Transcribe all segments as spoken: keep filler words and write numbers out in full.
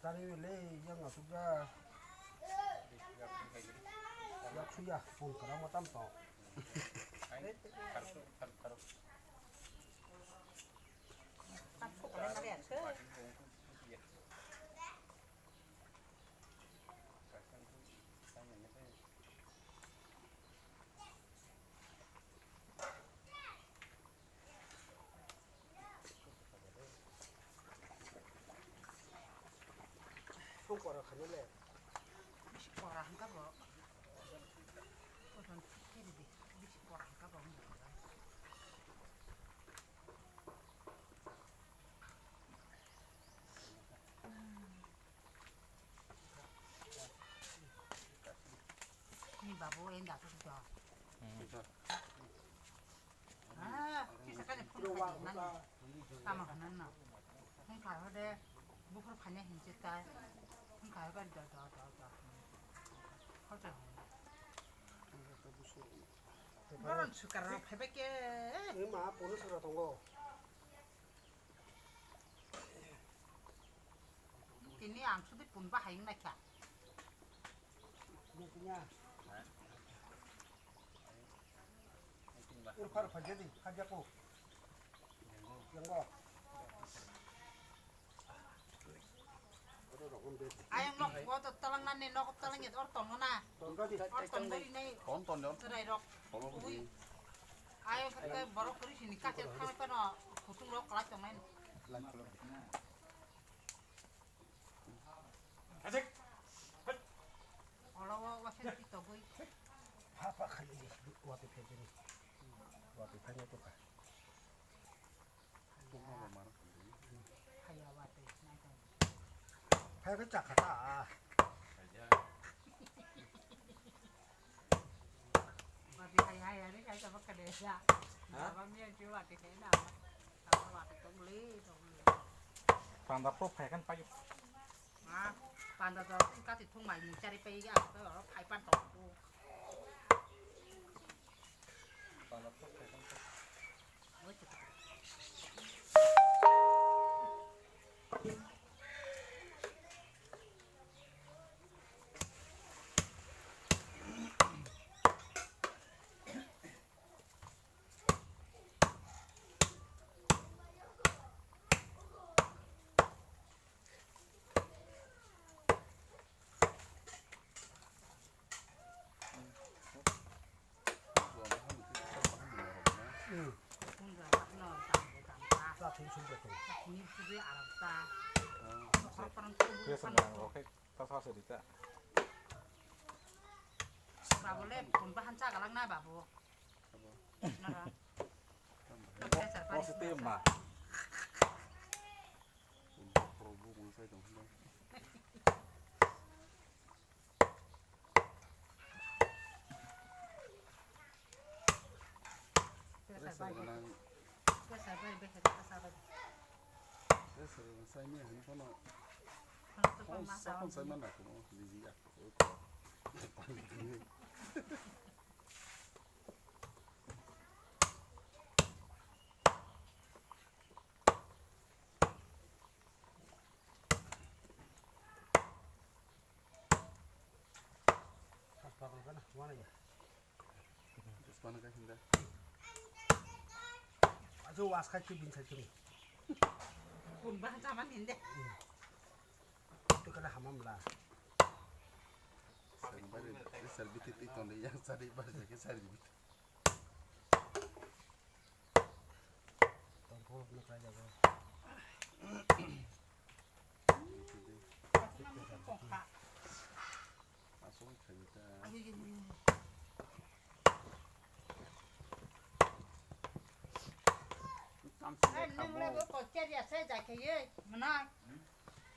Tari le yang asuk ya. Yak suya pun kerang matam to. Sung kora khani le. Bisi kora hangka bo. Koson kiri di. Bisi kora hangka bo. Ni babu enda tu sudah. Ah, kisa kanya phone khaji nani. Tama hanan na. Phone khai hode buphur phanya hinse tai. Phone khai hode da da da da. Hote. Boron sukar phaiba ke. Ni ma phone sukar tongo. Tini ang sudi pun bahai wng naikha. Urphar phaikhe di, khabya ko. Yango. Ayang nok, bo to talang nani nok talang yet or tong na. Tong ka di. Or tong dari nai. Ton ton yon. Terai rok. Tolo ko di. Ui. Ayang kata borok kuri sini kache thang pano. Kutung rok kalai tong nai. Lang kolor. Olo o wasen titogwi. Pha pha khaidi, watwi phaidi. Watwi phaina to kha. Haya watwi, nai tong. Phai khe chakha ta. Watwi hai hai hai hai sabak kade sa. Ha? Baba miya chu watwi hai na. Sabak watwi tong le, tong le. Panda pro phai kan pai. Ah, panda to kati thung mai mu chari pai ga, to oro phai pan to. Panda to phai pan to. Babu le, phone bahan cha galang na, babu. Nara. Positive ma. Pressure gwnang. Pressure bai, bai, pressure bai. Pressure gwnang sai maya hinwi phano. Phano to phano ma sakon sai manna kunu, busy ya. Haspatal kana, mana ya? Haspatal ka hinda. Ajo was khai tu bin khai tu. Pun bah jaman hinde. Tu kana hamam la. Sarbari, sarbiti ti tonde yang sari bar jake sarbiti. Nwng le bo kok cherya se jai khe ye mwnai.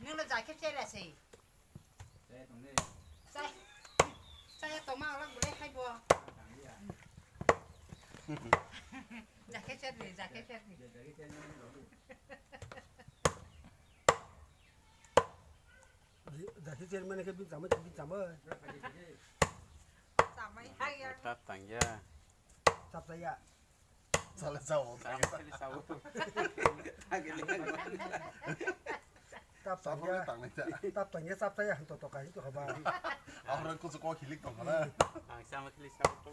Nwng le jai khe cherya se. Chaya tongma ola gulai khai bo. Jai khe cherni, jai khe cherni. Jai khe chermani khe bini chamai, bini chamai. Chamai hai ya. Tap tang ya. Tap tang ya. Sale sao. Tap tang ya. Tap tang ya, tap tang ya, tap tang ya, to to kai to khaba. Abro kuchu ko khilik tong khala. Ang sama khili sao to.